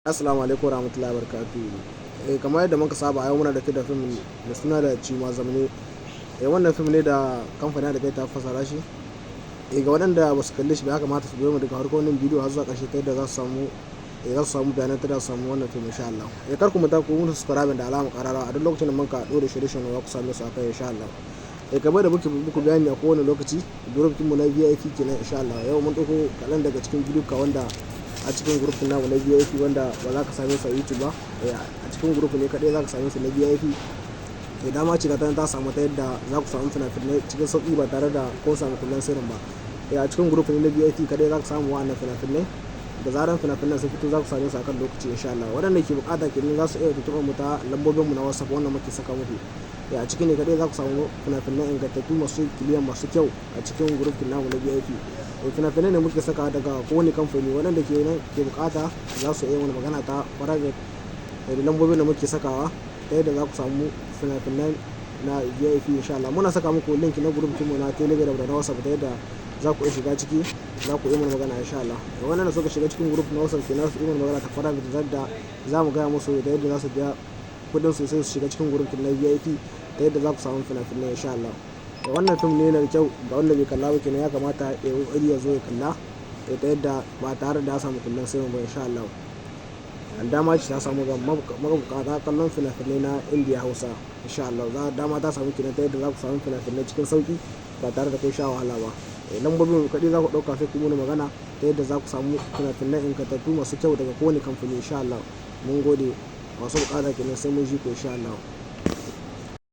Assalamu alaikum warahmatullahi wabarakatuh. Kamar yadda muka saba, yau muna dauke da fim da suna da Cima Zamne. Wannan fim ne da kamfanin da kai ta fasara shi. Ga waɗanda ba su kalle shi ba, ya kamata su biyo mu daga farkon wannan bidiyo har zuwa ƙarshe ta yadda za su samu bayanan ta da su samu wannan fim, insha Allah. Kar ku manta ku musu subscribe da alamar ƙararrawa a duk lokacin da muka ɗora shirye-shiryen, za ku same su akai, insha Allah. Kamar da muke muku bayani a kowane lokaci, group mu na VIP kenan, insha Allah. Yau mun ɗauko kaɗan daga cikin bidiyo wanda a cikin group namu na VIP, wanda ba za ka same su a YouTube ba. A cikin group ne kaɗai za ka same su na VIP. Dama ce ta ta samu ta yadda za ku samu fina-finai cikin sauƙi ba tare da kun samu kullen sirrin ba. A cikin group ne na VIP kaɗai za ka samu wa'annan fina-finai. Da zaran fina-finan sun fito, za ku same su akan lokaci, insha Allah. Waɗanda ke buƙata kenan za su iya tuntuɓar mu ta lambobin mu na WhatsApp wanda muke saka muku. A ciki ne kaɗai za ku samu fina-finai ingantattu, masu kiliyan, masu kyau a cikin group namu na VIP. Fina-finai ne muke saka daga kowane kamfani. Waɗanda ke nan ke buƙata za su iya mana magana ta private da lambobin da muke sakawa ta yadda za ku samu fina-finan na VIP, insha Allah. Muna saka muku link na group mu na Telegram da na WhatsApp ta yadda za ku iya shiga ciki, za ku iya mana magana, insha Allah. Waɗanda suka shiga cikin group na WhatsApp kenan su iya mana magana ta private da za mu gaya musu da yadda za su biya kuɗin su sai su shiga cikin group na VIP ta yadda za ku samu fina-finai, insha Allah. Wannan fim ne yana da kyau. Ga wanda bai kalla ba kenan, ya kamata ya ƙoƙari ya zo ya kalla ta yadda ba tare da ya samu kullun sai ba, insha Allah. Dama ce ta samu ga mabukata kallon fina-finai na Indiya Hausa, insha Allah. Dama ta samu kenan ta yadda za ku samu fina-finai cikin sauƙi ba tare da kun sha wahala ba. Lambobin kaɗai za ku ɗauka sai ku mana magana ta yadda za ku samu fina-finai ingantattu masu kyau daga kowane kamfani, insha Allah. Mun gode. Masu buƙata kenan, sai mun ji ku, insha Allah.